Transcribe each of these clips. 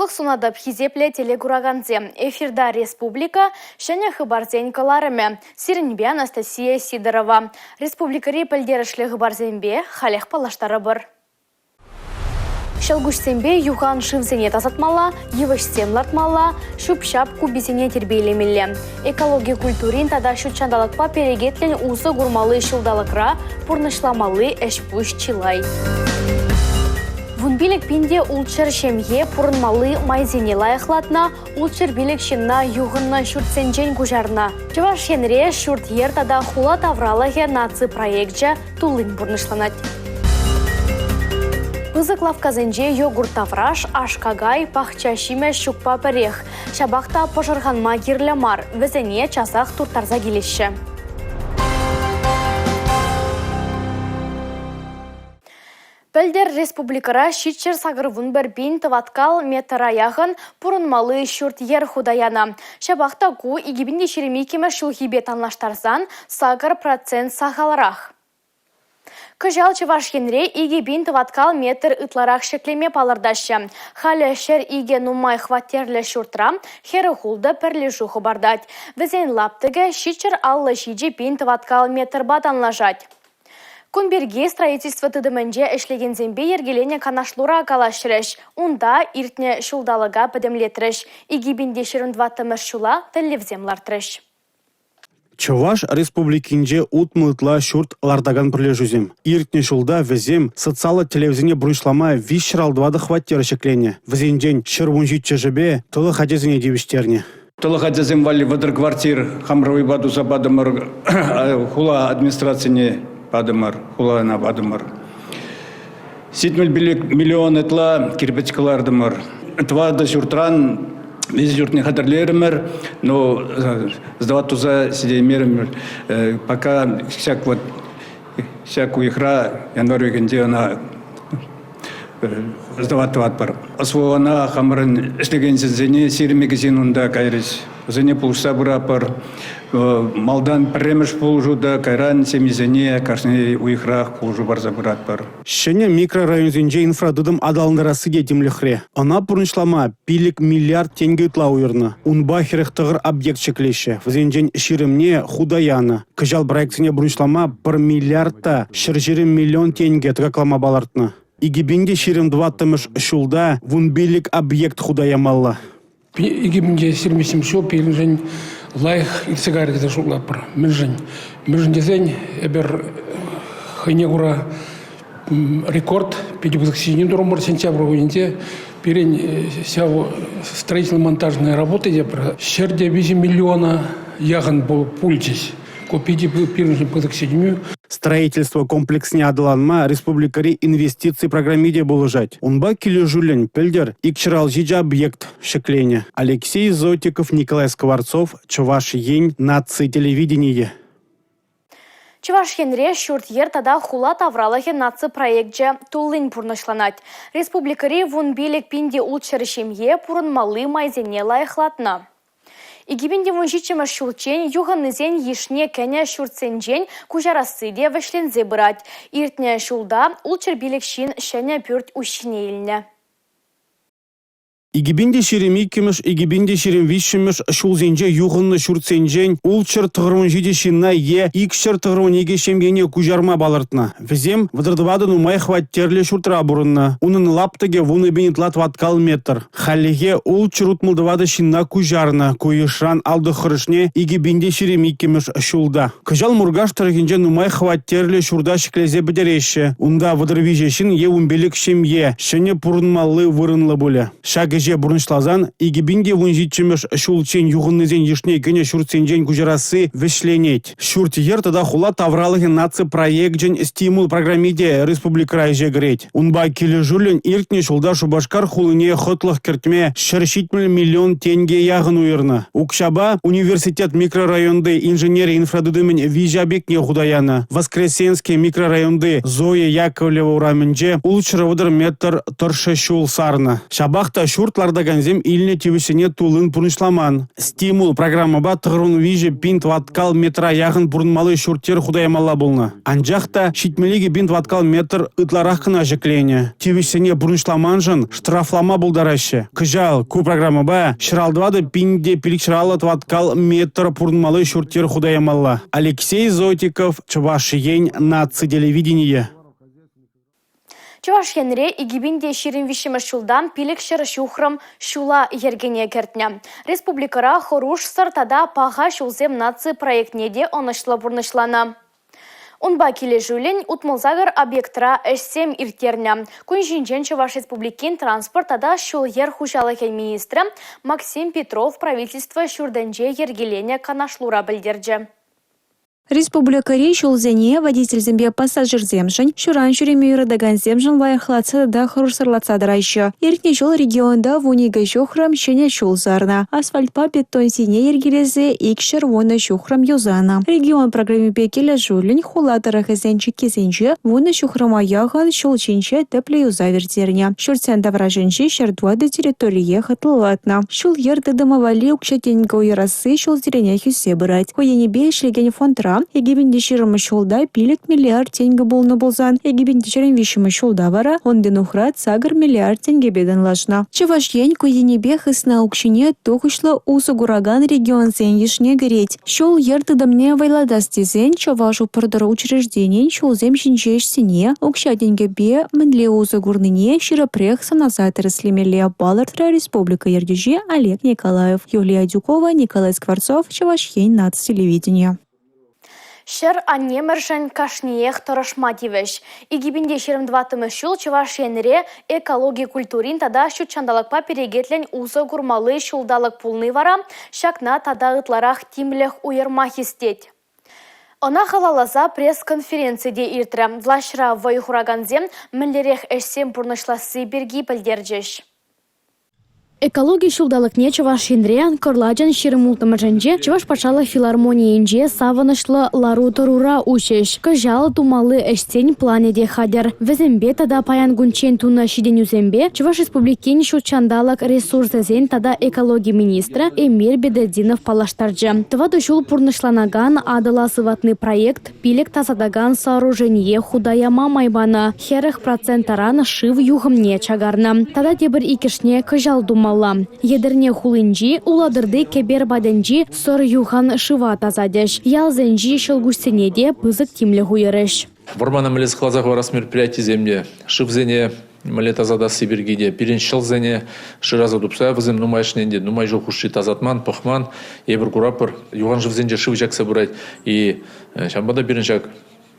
Сывлӑх сунатӑп, хисеплӗ телекуракансем. Эфирта республика ҫӗнӗ хыпарсен кӑларӑмӗ. Сирӗнпе Анастасия Сидорова. Республикӑри пӗлтерӗшлӗ хыпарсемпе халех паллаштарӑпӑр. Ҫӑлкуҫсемпе юхан шывсене тасатмалла, йывӑҫсем лартмалла, ҫӳп-ҫап куписене тирпейлемелле. Экологи культурин тата ҫут ҫанталӑкпа перекетлӗн усӑ курмалли ҫулталӑкра пурнӑҫламалли ӗҫ-пуҫ чылай. 15 пин те 600 ҫемье пурӑнмалли майсене лайӑхлатнӑ, 605 ҫынна юхӑннӑ ҫуртсенчен куҫарнӑ. Чӑваш Енре ҫурт-йӗр тата хула тавралӑхӗ наци проекчӗ туллин пурнӑҫланать. Пысӑк лавккасенче йогурт тавраш, аш-какай, пахча ҫимӗҫ ҫукпа пӗрех. Ҫапах та пӑшӑрханма кирлӗ мар, вӗсене часах турттарса килеҫҫӗ. Пӗлтӗр республикӑра 781 пин тӑваткал метра яхӑн пурӑнмалли ҫурт-йӗр хута янӑ. Ҫапах та ку 2022 ҫулхипе танлаштарсан 8% сахалрах. Кӑҫал Чӑваш Енре 2000 тӑваткал метр ытларах ҫӗклеме палӑртаҫҫӗ. Халӗ 102 нумай хваттерлӗ ҫуртра 46 пӗрлешӳ хӑпартать. Вӗсен лаптӑкӗ 757 пин тӑваткал метрпа танлашать. Кун пирки строительство тытӑмӗнче ӗҫлекенсемпе йӗркеленӗ канашлура калаҫрӗҫ. Унта иртнӗ ҫулталӑка пӗтӗмлетрӗҫ, 2024-мӗш ҫула тӗллевсем лартрӗҫ. Чӑваш Республикинче 60 ытла ҫурт лартакан пӗрлешӳсем. Иртнӗ ҫулта вӗсем социаллӑ тӗллевсене пурнӑҫлама 354 хваттер ҫӗкленӗ. Вӗсенчен 117-шӗпе тӑлӑх ачасене тивӗҫтернӗ. Тӑлӑх ачасем валли 30 квартир хамӑр вӑйпа туса патӑмӑр, хула администрацине патӑмӑр, хулана патӑмӑр. 75 миллион ытла кирпӗч кӑлартӑмӑр. Тӑватӑ ҫуртран виҫӗ ҫуртне хатӗрлерӗмӗр, но сдавать туса ҫитеймерӗмӗр. Пока ҫак вот ҫак уйӑхра, январь уйӑхӗнче ӑна сдавать тӑватпӑр. СВОна хамӑрӑн ӗҫлекенсене 22 ҫын унта кайрӗҫ. Вӗсене пулӑшса пыратпӑр. Малтан пӗрремӗш пулӑшу та, кайран ҫемьесене кашни уйӑхрах пулӑшу парса пыратпӑр. Ҫӗнӗ микрорайонсенче инфратытӑм аталантарасси те тимлӗхре. Ӑна пурнӑҫлама 5 миллиард тенкӗ ытла уйӑрнӑ. Унпа 49 объект ҫӗклеҫҫӗ. Вӗсенчен 20-не хута янӑ. Кӑҫал проектсене пурнӑҫлама 1 миллиард та 120 миллион тенкӗ тӑкаклама палӑртнӑ. 2024-мӗш ҫулта 15 объект хута ямалла. 2023 ҫул пирӗншӗн лайӑх иртсе кайрӗ тесе шутлатпӑр. Мӗншӗн? Мӗншӗн тесен эпир хӑйне кура рекорд питӗ пысӑк ҫитӗнӳ турӑмӑр сентябрь уйӑхӗнче. Пирӗн ҫав строительно-монтажные работы тепӗр 103 миллиона яхӑн пулчӗҫ. Ку питӗ пирӗншӗн пысӑк ҫитӗнӳ. Строительство комплексне аталанма республикӑри инвестици программи те пулӑшать. Унпа килӗшӳллӗн пӗлтӗр 257 объект ҫӗкленӗ. Алексей Зотиков, Николай Скворцов, Чӑваш Ен наци телевиденийӗ. Чӑваш Енре ҫурт-йӗр тата хула тавралӑхӗ наци проекчӗ туллин пурнӑҫланать. Республикӑри 15 пин те 600 ҫемье пурӑнмалли майсене лайӑхлатнӑ. 2017-мӗш ҫулччен юхӑннисен йышне кӗнӗ ҫуртсенчен куҫарасси те вӗҫленсе пырать. Иртнӗ ҫулта 605 ҫын ҫӗнӗ пӳрт уҫҫине илнӗ. 2022-мӗш, 2023-мӗш ҫулсенче юхӑннӑ ҫуртсенчен 697 ҫынна е 292 ҫемьене куҫарма палӑртнӑ. Вӗсем 34 нумай хваттерлӗ ҫуртра пурӑннӑ. Унӑн лаптӑкӗ 10 пин ытла тӑваткал метр. Хальлӗхе 664 ҫынна куҫарнӑ. Ку йышран 59-шне 2022-мӗш ҫулта. Кӑҫал Муркаш тӑрӑхӗнче нумай хваттерлӗ ҫурта ҫӗклесе пӗтереҫҫӗ. Унта 33 ҫын е 15 ҫемье ҫӗнӗ пурӑнмалли вырӑнлӑ пулӗ. Ҫак ӗҫе пурнӑҫласан 2017-мӗш ҫулччен юхӑннисен йышне кӗнӗ ҫуртсенчен куҫарасси вӗҫленет. Ҫурт-йӗр тата хула тавралӑхӗн наци проекчӗн стимул программи те республикӑра ӗҫе кӗрет. Унпа килӗшӳллӗн иртнӗ ҫулта Шупашкар хулине хӑтлӑх кӗртме 170 миллион тенке яхӑн уйӑрнӑ. Укҫапа университет микрорайонти инженери инфратытӑмӗн виҫӗ объектне хута янӑ. Воскресенски микрорайонти Зоя Яковлева урамӗнче 630 метр тӑршшӗ ҫул сарнӑ. Ҫапах та ҫурт. Ҫурт лартакансем илнӗ тивӗҫсене туллин пурнӑҫламан. «Стимул» программӑпа 93 пин тӑваткал метра яхӑн пурӑнмалли ҫурт-йӗр хута ямалла пулнӑ. Анчах та 72 пин тӑваткал метр ытларах кӑна ҫӗкленӗ. Тивӗҫсене пурнӑҫламаншӑн штрафлама пултараҫҫӗ. Кӑҫал ку программӑпа 154 пин те 550 тӑваткал метр пурӑнмалли ҫурт-йӗр хута ямалла. Алексей Зотиков, Чӑваш Ен, наци телевиденийӗ. Чӑваш Енре 2023-мӗш ҫултан 500 ҫухрӑм ҫула йӗркене кӗртнӗ. Республикӑра хӑрушсӑр тата паха ҫулсем наци проектне те ӑнӑҫлӑ пурнӑҫланӑ. Унпа килӗшӳллӗн 68 объектра ӗҫсем ирттернӗ. Кун ҫинчен Чӑваш Республикин транспорт тата ҫул-йӗр хуҫалӑхӗн министрӗ Максим Петров правительство ҫуртӗнче йӗркеленӗ канашлура пӗлтерчӗ. Республикӑри ҫулсене водительсемпе пассажирсемшӗн, ҫуран ҫӳреме юратакансемшӗн лайӑхлатса тата хӑрушсӑрлатса тӑраҫҫӗ. Иртнӗ ҫул регионта 12 ҫухрӑм ҫӗнӗ ҫул сарнӑ, асфальтпа бетон сийне йӗркелесе 210 ҫухрӑм юсанӑ. Регион программипе килӗшӳллӗн хула тӑрӑхӗсен чиккисенче 10 ҫухрӑма яхӑн ҫул ҫинче тӗплӗ юсав ирттернӗ. Ҫуртсен таврашӗнчи 104 территорие хӑтлӑлатнӑ. Ҫул-йӗр тытӑмӗ валли укҫа-тенкӗ уйӑрасси ҫулсеренех ӳссе пырать. Ку енӗпе ӗҫлекен фондра 2020 ҫулта 5 миллиард тенкӗ пулнӑ пулсан, 2023 ҫулта вара унти нухрат 8 миллиард тенкӗпе танлашнӑ. Чӑваш Ен ку енӗпе хысна укҫине тухӑҫлӑ усӑ куракан регионсен йышне кӗрет. Ҫул-йӗр тытӑмне вӑйлатас тесен Чӑваш упртӑр учрежденийӗн ҫулсем ҫинчи ӗҫсене, укҫа-тенкӗпе мӗнле усӑ курнине ҫирӗпрех сӑнаса тӗрӗслемелле, палӑртрӗ республика ертӳҫи Олег Николаев. Юлия Адюкова, Николай Скворцов, Чӑваш Ен наци телевиденийӗ. Ҫӗр-аннемӗршӗн кашниех тӑрӑшма тивӗҫ. 2024 ҫул Чӑваш Енре экологи культурин тата ҫут ҫанталӑкпа перекетлӗн усӑ курмалли ҫулталӑк пулни вара ҫакна тата ытларах тимлӗх уйӑрма хистет. Ӑна халалласа пресс-конференци те иртрӗ. Влаҫра вӑй хуракансем мӗнлерех ӗҫсем пурнӑҫласси пирки пӗлтерчӗҫ. Экологи ҫулталӑкне Чӑваш Енре кӑрлачӑн 26-мӗшӗнче Чӑваш патшалӑх филармонийӗнче савӑнӑҫлӑ лару-тӑрура уҫӗҫ. Кӑҫал тумалли ӗҫсен планӗ те хатӗр. Вӗсемпе тата паян кунччен тунӑ ҫитӗнӳсемпе Чӑваш Республикин ҫут ҫанталӑк ресурсӗсен тата экологи министрӗ Эмир Бедертдинов паллаштарчӗ. Тӑватӑ ҫул пурнӑҫланакан «Атӑла сыватни» проект пилӗк тасатакан сооружение хута яма май панӑ. 40 процент таран шыв юхӑмне чакарнӑ. Тата тепӗр иккӗшне кӑҫал тумалла. Етӗрне хулинчи Улатӑрти кӗпер патӗнчи Сӑр юхан шыва тасатӗҫ. Ялсенчи ҫӑлкуҫсене те пысӑк тимлӗх уйӑрӗҫ. Вӑрмана мӗнле сыхласа хӑварас мероприятисем те, шывсене мӗнле тасатасси пирки те, пирӗн ҫӑлсене шыраса тупса вӗсем нумайӑшне ӗнтӗ нумай ҫул хушши тасатман, пӑхман. Эпир куратпӑр, юхан шывсенче шыв чакса пырать. И ҫавӑнпа та пирӗн ҫак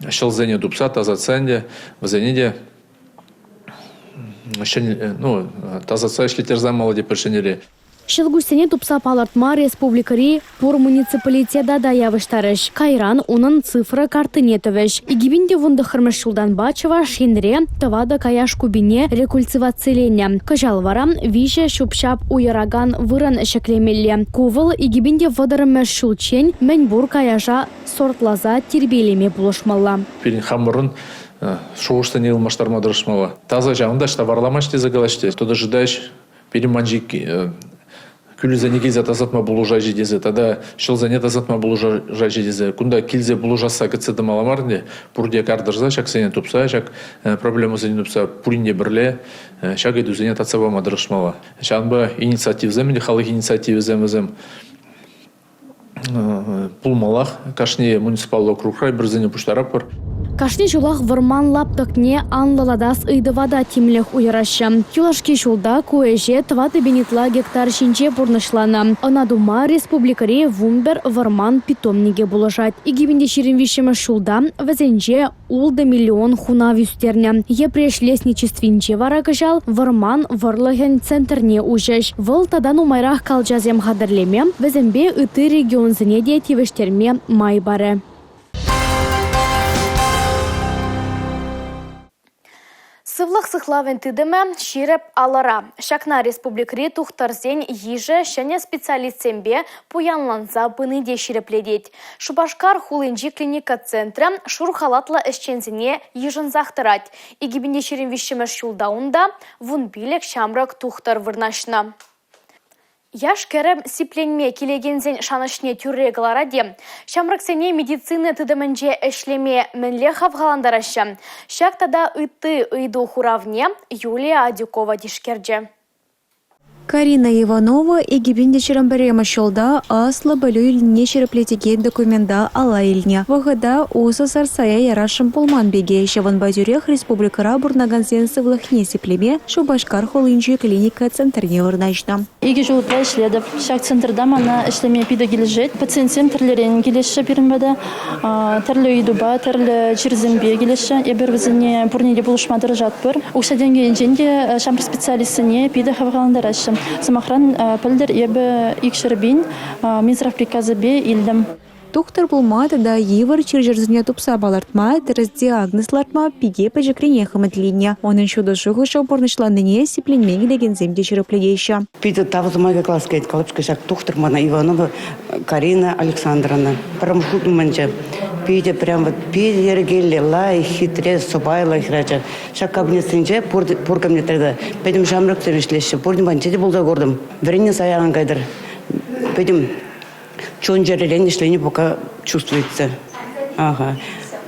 ҫӑлсене тупса тасатса ӗнтӗ вӗсене те ну, тасатса ӗҫлеттерсе ямалла тетпӗр ҫӗнӗре. Ҫӑлкуҫсене тупса палӑртма республикӑри пур муниципалитета та явӑҫтарӗҫ. Кайран унӑн цифра карттине тӑвӗҫ. 2019-мӗш ҫултанпа Чӑваш Енре тӑватӑ каяш купине рекультивациленӗ. Кӑҫал вара виҫӗ ҫӳп-ҫап уйӑракан вырӑн ҫӗклемелле. Ку вӑл 2030-мӗш ҫулччен мӗн пур каяша сортласа тирпейлеме пулӑшмалла. Пирӗн хамӑрӑн шухӑшсене ылмаштарма тӑрӑшмалла. Таса ҫавӑнта ӑҫта варламасть тесе калаҫҫӗ те, тата шытаҫ Пирӗн манчик кӳлӗсене килсе тасатма пулӑшаҫҫӗ тесе тата ҫӑлсене тасатма пулӑшаҫҫӗ тесе кунта килсе пулӑшасса кӗтсе тӑмалла мар ӗнтӗ. Пурте кар тӑрса ҫаксене тупса, ҫак проблемӑсене тупса пурин те пӗрле ҫак ыйтусене татса пама тӑрӑшмалла. Ҫавӑнпа инициативӑсем ӗнтӗ, халӑх инициативисем вӗсем пулмаллах. Кашни муниципаллӑ округра эпир пуҫтаратпӑр. Кашни ҫулах вӑрман лаптӑкне анлӑлатас ыйтӑва та тимлӗх уйӑраҫҫӗ. Юлашки ҫулта ку ӗҫе 4 000 ытла гектар ҫинче пурнӑҫланӑ. Ӑна тума республикӑри 11 вӑрман питомникӗ пулӑшать. 2023 ҫулта вӗсенче Ултӑ миллион хунав ӳстернӗ. Йӗпреҫ лесничествинче вара кӑҫал вӑрман вӑрлӑхӗн центрне уҫӗҫ. Вӑл тата нумайрах калчасем хатӗрлеме, вӗсемпе ытти регионсене те тивӗҫтерме май парӗ. Сывлӑх. Сывлӑх сыхлавӗн тытӑмӗ ҫирӗп алӑра. Ҫакна республикӑри тухтӑрсен йышӗ ҫӗнӗ специалистсемпе пуянланса пыни те ҫирӗплетет. Шупашкар хулинчи клиника центрӗ шур халатлӑ ӗҫченсене йышӑнсах тӑрать. 2023-мӗш ҫулта унта 15 ҫамрӑк тухтӑр вырнаҫнӑ. Яш-кӗрӗм сипленме килекенсен шанӑҫне тӳрре кӑларать-и? Ҫамрӑксене медицина тытӑмӗнче ӗҫлеме мӗнле хавхалантараҫҫӗ? Ҫак тата ытти ыйту хуравне Юлия Адюкова тишкерчӗ. Карина Иванова 2021 ҫулта аслӑ пӗлӳ илнине ҫирӗплетекен документа алла илнӗ. Вӑхӑта усӑсӑр сая ярасшӑн пулман пике, ҫавӑнпа тӳрех республикӑра пурӑнакансен сывлӑхне сиплеме Шупашкар хулинчи клиника центрне вырнаҫнӑ. Икӗ ҫул ытла ӗҫлетӗп. Ҫак центрта мана ӗҫлеме питӗ килӗшет. Пациентсем тӗрлӗрен килеҫҫӗ пирӗн пата. Тӗрлӗ ыйтупа, тӗрлӗ чирсемпе килеҫҫӗ. Эпир вӗсене пурне те пулӑшма тӑрӑшатпӑр. Укҫа-тенкӗ енчен те ҫамрӑк специалистсене питӗ хавхалантараҫҫӗ. Сӑмахран, пӗлтӗр эпӗ 200 пин Минздрав приказӗпе илтӗм. Тухтӑр пулма тата йывӑр чир-чӗрсене тупса палӑртма, тӗрӗс диагноз лартма пике пӗчӗкренех ӗмӗтленнӗ. Унӑн ҫутӑ шухӑшӗ пурнӑҫланнине сипленме килекенсем те ҫирӗплетеҫҫӗ. Питӗ тав сӑмахӗ калас килет. Калӑпчӑка ҫак тухтӑр мана Иванова Карина Александровна пӗрремӗш хут умӗнче питӗ прям вот питӗ йӗркеллӗ, лайӑх, хитре, сӑпайлӑ хӗрача. Ҫак кабинетсенче пур, пур кабинетра та пӗтӗм ҫамрӑксем ӗҫлеҫҫӗ. Пурин патӗнче те пулса куртӑм. Вӗреннӗ сая ан кайтӑр. Пӗтӗм чун-чӗререн ӗҫлени пока чувствуется. Ага.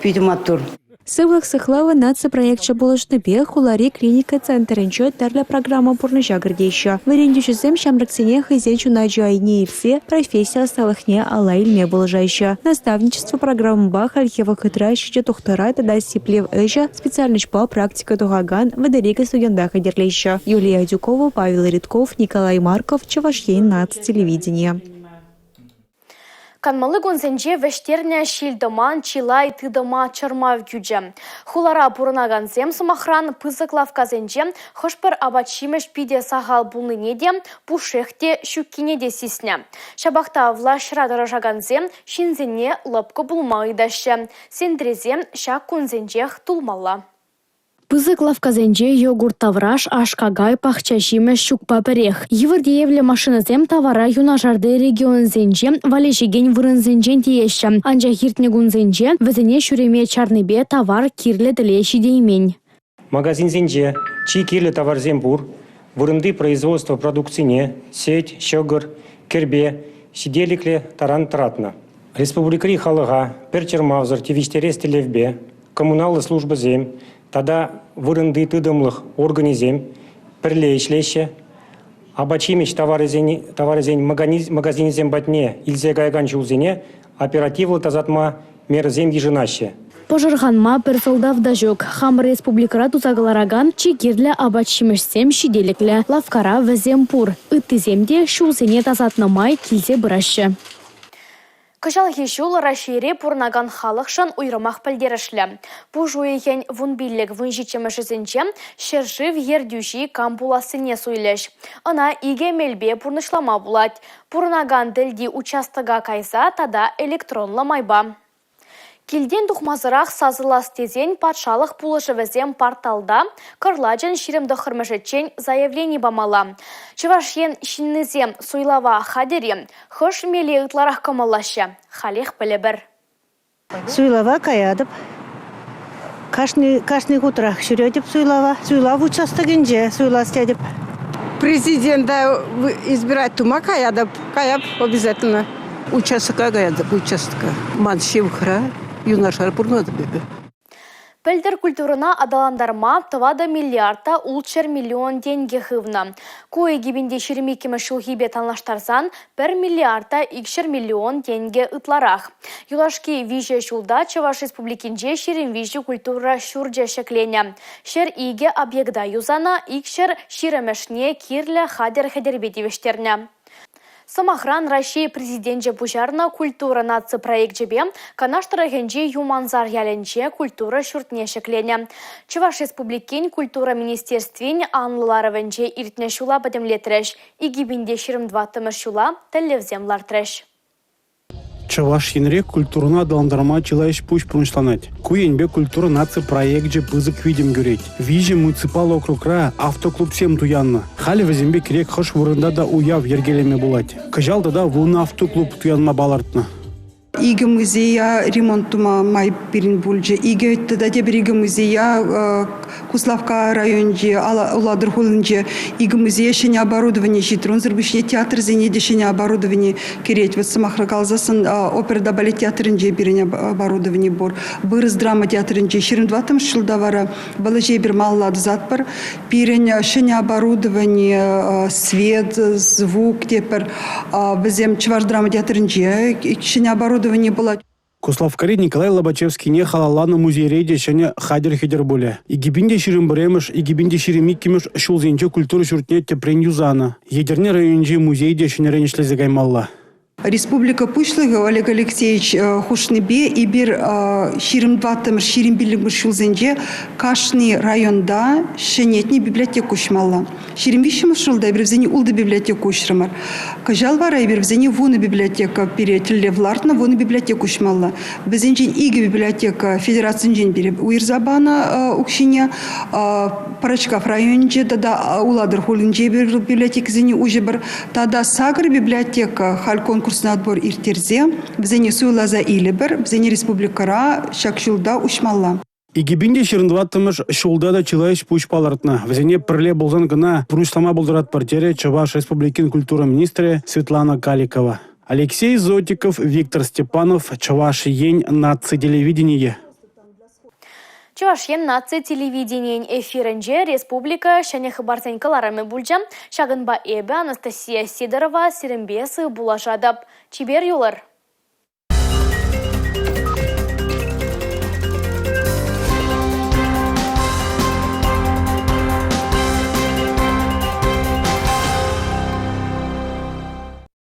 Питӗ маттур. Сывлӑх сыхлавӗ наци проекчӗ пулӑшнипе хулари клиника центрӗнче тӗрлӗ программа пурнӑҫа кӗртеҫҫӗ. Вӗрентӳҫӗсем ҫамрӑксене хӑйсен ҫуначӗ айне илсе професси ӑсталӑхне алла илме пулӑшаҫҫӗ. Наставничество программӑпа хальхи вӑхӑтра ҫичӗ тухтӑра тата сиплев ӗҫӗ специальноҫпа практика тухакан 32 студента хатӗрлеҫҫӗ. Юлия Адюкова, Павел Ритков, Николай Марков, Чӑваш Ен наци телевиденийӗ. Канмалли кунсенче вӗҫтернӗ ҫил-тӑман чылай тытӑма чӑрмав кӳчӗ. Хулара пурӑнакансем, сӑмахран, пысӑк лавккасенче хӑш-пӗр апат-ҫимӗҫ питӗ сахал пулнине те, пушшех те ҫуккине те сиснӗ. Ҫапах та влаҫра тӑрӑшакансем ҫынсене лӑпкӑ пулма ыйтаҫҫӗ. Сентресем ҫак кунсенчех тулмалла. Пысӑк лавккасенче йогурт тавраш, аш-какай, пахча ҫимӗҫ ҫукпа пӗрех. Йывӑр тиевлӗ машинӑсем тавара юнашарти регионсенче валеҫекен вырӑнсенчен тиеҫҫӗ. Анчах иртнӗ кунсенче вӗсене ҫӳреме чарнипе тавар кирлӗ тӗле ҫитеймен. Магазинсенче чи кирлӗ таварсем пур. Вырӑнти производство продукцине, сӗт, ҫӑкӑр, кӗрпе ҫителӗклӗ таран тӑратнӑ. Республикӑри халӑха пӗр чӑрмавсӑр тивӗҫтерес тӗллевпе коммуналлӑ службӑсем тата вырӑнти тытӑмлӑх органӗсем пӗрле ӗҫлеҫҫӗ. Апат-ҫимӗҫ таварӗсен магазинӗсем патне илсе каякан ҫулсене оперативлӑ тасатма мерӑсем йышӑнаҫҫӗ. Пӑшӑрханма пӗр сӑлтав та ҫук. Хамӑр республикӑра туса кӑларакан чи кирлӗ апат-ҫимӗҫсем ҫителӗклӗ. Лавккара вӗсем пур. Ыттисем те ҫулсене тасатнӑ май килсе пыраҫҫӗ. Кӑҫалхи ҫул Раҫҫейре пурӑнакан халӑхшӑн уйрӑмах пӗлтерӗшлӗ. Пуш уйӑхӗн 15-17-мӗшӗсенче ҫӗршыв ертӳҫи кам пулассине суйлӗҫ. Ӑна икӗ мелпе пурнӑҫлама пулать: пурӑнакан тӗлти участока кайса тата электронлӑ майпа. Килтен тухмасӑрах сасӑлас тесен патшалӑх пулӑшӑвӗсем порталта кӑрлачӑн 29-мӗшӗччен заявлени памалла. Чӑваш Ен ҫыннисем суйлава хатӗр-и? Хӑш меле ытларах кӑмӑллаҫҫӗ? Халех пӗлӗпӗр. Суйлава каятӑп. Кашни, кашни хутрах ҫӳретӗп суйлава. Суйлав участокӗнче суйлас тетӗп. Президента избирать тума каятӑп. Каяп обязательно. Участока каятӑп, участока. Ман ҫывӑхра, юнашар пурӑнатӑп эпӗ. Пӗлтӗр культурӑна аталантарма 4 миллиард та 600 миллион тенкӗ хывнӑ. Ку 2022-мӗш ҫулхипе танлаштарсан 1 миллиард та 200 миллион тенкӗ ытларах. Юлашки виҫӗ ҫулта Чӑваш Республикинче 23 культура ҫурчӗ ҫӗкленӗ. 102 объекта юсанӑ, 220-мӗшне кирлӗ хатӗр-хӗтӗрпе тивӗҫтернӗ. Сӑмахран, Раҫҫей Президенчӗ пуҫарнӑ «Культура» наци проекчӗпе Канаш тӑрӑхӗнчи Юмансар ялӗнче культура ҫуртне ҫӗкленӗ. Чӑваш Республикин культура министерствин анлӑ ларӑвӗнче иртнӗ ҫула пӗтӗмлетрӗҫ, 2024-мӗш ҫула тӗллевсем лартрӗҫ. Чӑваш Енре культурӑна аталантарма чылай ӗҫ-пуҫ пурнӑҫланать. Ку енпе «Культура» наци проекчӗ пысӑк витӗм кӳрет. Виҫӗ муниципаллӑ округра автоклубсем туяннӑ. Халӗ вӗсемпе кирек хӑш вырӑнта та уяв йӗркелеме пулать. Кӑҫал тата 10 автоклуб туянма палӑртнӑ. Икӗ музея ремонт тума май пирӗн пулчӗ. Икӗ тата тепӗр икӗ музея Куславкка районӗнчи Улатӑр хулинче икӗ музее ҫӗнӗ оборудовани ҫитрӗ. Унсӑр пуҫне театрсене те ҫӗнӗ оборудовани кӗрет. Вот сӑмахра каласассӑн опера та балет театрӗнче пирӗн оборудовани пур. Вырӑс драма театрӗнче 24-мӗш ҫулта вара вӑл ӗҫе эпир малалла тӑсатпӑр. Пирӗн ҫӗнӗ оборудовани, свет, звук тепӗр. Вӗсем Чӑваш драма театрӗнче ҫӗнӗ оборудовани пулать. Куславккари Николай Лобачевскине халалланӑ музейре те ҫӗнӗ хатӗр-хӗтӗр пулӗ. 2021-мӗш, 2022-мӗш ҫулсенче культура ҫуртне тӗпрен юсанӑ. Етӗрне районӗнчи музей те ҫӗнӗрен ӗҫлесе каймалла. Республика Пуҫлӑхӗ Олег Алексеевич хушнипе эпир 24-мӗш, 25-мӗш ҫулсенче кашни районта ҫӗнетнӗ библиотека уҫмалла. 23-мӗш ҫулта эпир вӗсене ултӑ библиотека уҫрӑмӑр. Кӑҫал вара эпир вӗсене вунӑ библиотека пире тӗллев лартнӑ, вунӑ библиотека уҫмалла. Вӗсенчен икӗ библиотека федерацинчен пире уйӑрса панӑ укҫине. Пӑрачкав районӗнче тата Улатӑр хулинче эпир библиотекӑсене уҫӑпӑр. Тата сакӑр библиотека халь конкурсный отбор ирттерсе вӗсене суйласа илӗпӗр, вӗсене республикӑра ҫак ҫулта уҫмалла. 2024-мӗш ҫулта та чылай ӗҫ-пуҫ палӑртнӑ. Вӗсене пӗрле пулсан кӑна пурнӑҫлама пултаратпӑр терӗ Чӑваш Республикин культура министрӗ Светлана Каликова. Алексей Зотиков, Виктор Степанов, Чӑваш Ен наци телевиденийӗ. Чӑваш Ен наци телевиденийӗн эфирӗнче республика ҫӗнӗ хыпарсен кӑларӑмӗ пулчӗ. Ҫакӑнпа эпӗ, Анастасия Сидорова, сирӗнпе сыв пуллашатӑп. Чипер юлӑр.